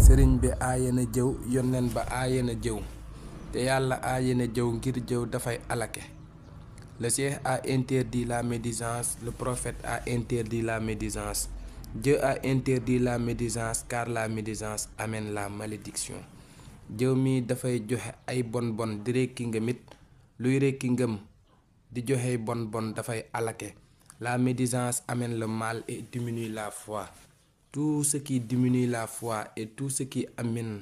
sëriñ bi aaye na jëw yónneen ba aaye na jëw te yàlla aaye na jëw ngir jëw dafay alake. Le cheikh a interdit la médisance, le prophète a interdit la médisance, Dieu a interdit la médisance car la médisance amène la malédiction. jëw mi dafay joxe ay bon bon di rekki ngëmit luy rekki ngëm di joxe bon bon dafay alake. La médisance amène le mal et diminue la foi. Tout ce qui diminue la foi et tout ce qui amène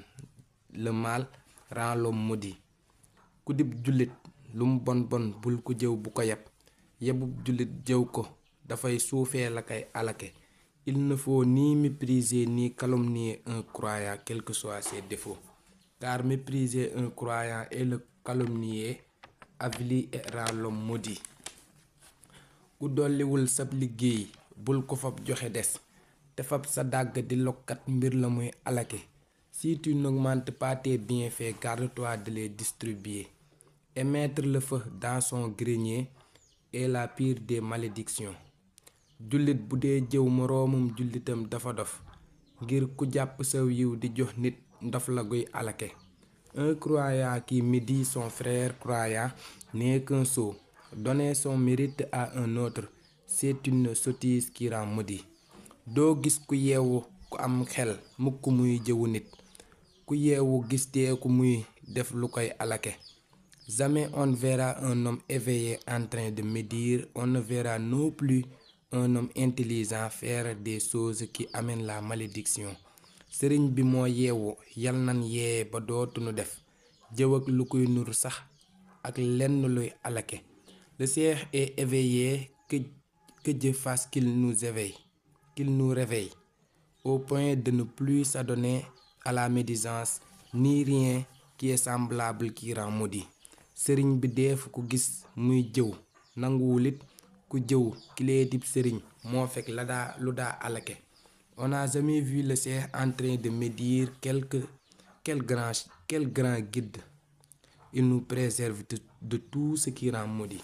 le mal rend l'homme maudit. ku dib jullit lum bon bon bul ko jëw bu ko yeb yebub jullit jëw ko dafay suufee la kay alake. Il ne faut ni mépriser ni calomnier un croyant quels que soient ses défauts, car mépriser un croyant et le calomnier avilit et rend l'homme maudit. ku dolliwul sab liggéey bul ko fab joxe des te fab sa dàgg di lokkat mbir la muy alake. Si tu n'augmentes pas tes bienfaits, garde-toi de les distribuer. Et mettre le feu dans son grenier est la pire des malédictions. jullit bu dee jëw moroomum jullitam dafa dof ngir ku jàpp saw yiw di jox nit ndof la guy alake. Un croyant qui médit son frère croyant n'est qu'un sot. Donner son mérite à un autre, c'est une sottise qui rend maudit. doo gis ku yeewu ku am xel mukk muy jëwu nit, ku yeewu gis teeku muy def lu koy alake. Jamais on verra un homme éveillé en train de médire, on ne verra non plus un homme intelligent faire des choses qui amènent la malédiction. sëriñ bi moo yeewu yal nan yee ba dootuñu def jëw ak lu koy nur sax ak lenn luy alake. Le cheikh est éveillé que Dieu fasse qu'il nous réveille au point de ne plus s'adonner à la médisance ni rien qui est semblable qui rend maudit. sëriñ bi def ku gis muy jëw nanguwul it ku jëw kilee dib sëriñ moo fekk lu daa alake. On n'a jamais vu le cheikh en train de médire quel grand guide. Il nous préserve de tout ce qui rend maudit.